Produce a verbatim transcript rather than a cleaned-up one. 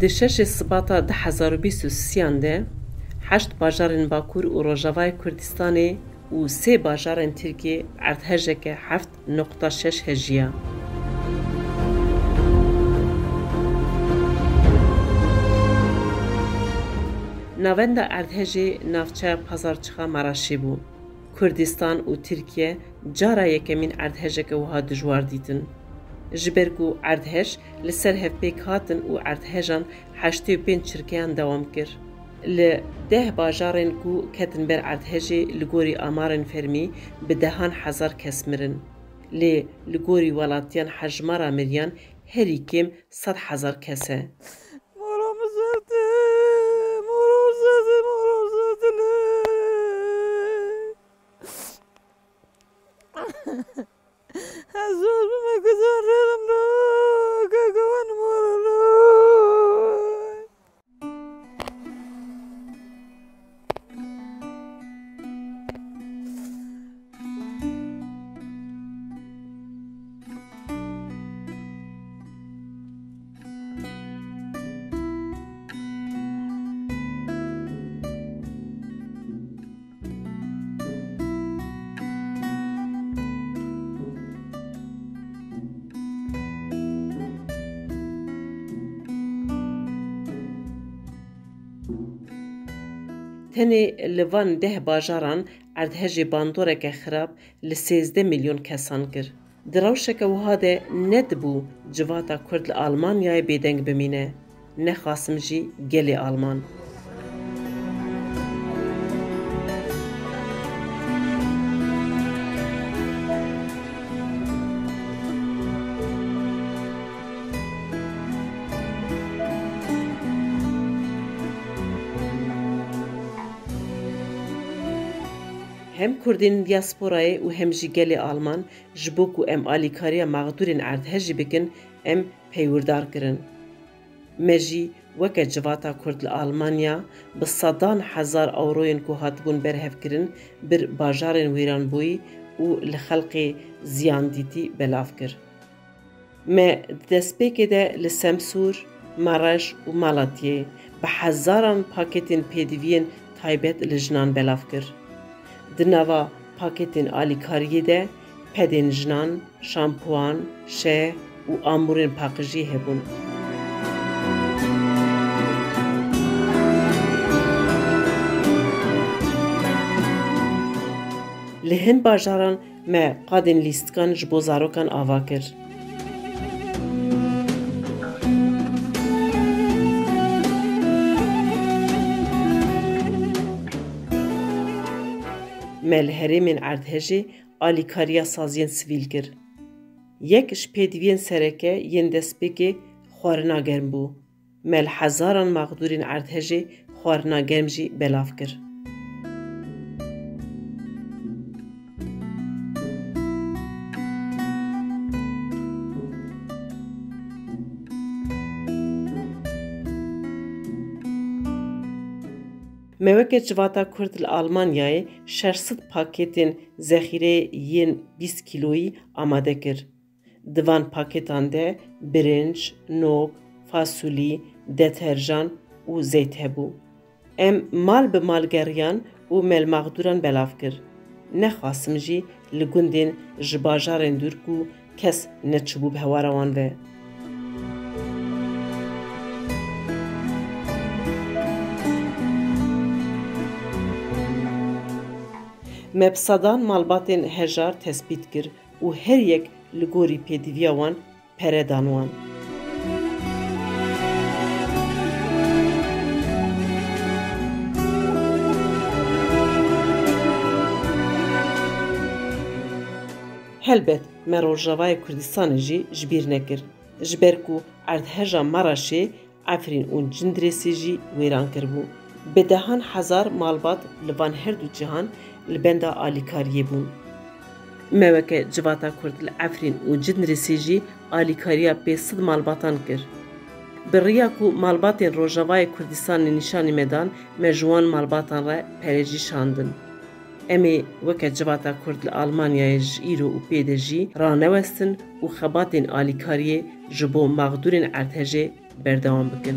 Di şeşê Sibata du hezar û bîst û sêyan de heşt bajarên Bakur û Rojavayê Kurdistanê û sê bajarên Tirkiyê erdhejeke heft noqta şeş hejiya. Navenda erdhejê navçeya Pazarçıxa Maraşê bû. Kurdistan û Tirkiye cara yekemîn erdhejeke wiha dijwar dîtin. Ji ber ku erdhej li ser hev pêk hatin û erdhejan heştê û pênc çirkeyan dewam kir. Li deh bajarên ku ketin ber erdhejê li gorî amarên fermî bi dehan hezar kes mirin. Lê li gorî welatiyan hejmara miriyan herî kêm sed hezar kes e. Moro mizete, moro zeze, moro zedile. Ez zor bime kuzan relim ro, kakawan moro ro. Tenê li van deh bajaran erdhejê bandoreke xirab li sêzdeh milyon kesan kir. Di rewşeke wiha de nedibû civata Kurd li Almanyayê bêdeng bimîne, nexasim jî gelê Alman. Hem Kurdên diasporayê û hem jî gelê Alman ji bo ku em alîkariya mexdûrên erdhejê bikin, em peywirdar kirin. Me jî weke civata Kurd li Almanya bi sedan hezar ewroyên ku hatibûn berhevkirin, bir bajarên wêranbûyî û li xelkê ziyandîtî belav kir. Me di destpêkê de li Semsûr, Mereş û Malatiyê bi hezaran pakêtên pêdiviyên taybet li jinan belav kir. Di nava pakêtên alîkariyê de pedên jinan, şampuan, şeh û amûrên paqijiyê hebûn. Li hin bajaran me qadên lîstikan ji bo zarokan ava kir. Me li herêmên erdhejê alîkariya saziyên sivîl kir. Yek ji pêdiviyên sereke yên destpêkê xwarina germ bû. Me li hezaran mexdûrên erdhejê xwarina germ jî belav kir. Me weke civata Kurd li Almanyayê şeş sed pakêtên zexîreyê yên bîst kîloyî amade kir. Di van pakêtan de birinc, nok, fasulî, deterjan û zeyt hebû. Em mal bi mal geriyan û me li mexdûran belav kir. Nexasim jî li gundên ji bajarên dûr ku kes neçûbû bi hewara wan ve. Me bi sedan malbatên hejar tespît kir û her yek li gorî pêdiviya wan pere dan wan. Helbet me Rojavayê Kurdistanê jî ji bîr nekir, ji ber ku erdheja Maraşê Efrîn û Cindirêsê jî wêran kiribû. Bi dehan hezar malbat li van her du cihan li benda alîkariyê bûn. Me weke civata Kurd li Efrîn û Cindirêsê jî alîkariya pênc sed malbatan kir. Bi riya ku malbatên Rojavayê Kurdistanê nîşanî me dan, me ji wan malbatan re pere jî şandin. Em ê weke Civata Kurd li Almanyayê ji îro û pê de jî ranewestin û xebatên alîkariyê ji bo maxdûrên erdhejê berdewam bikin.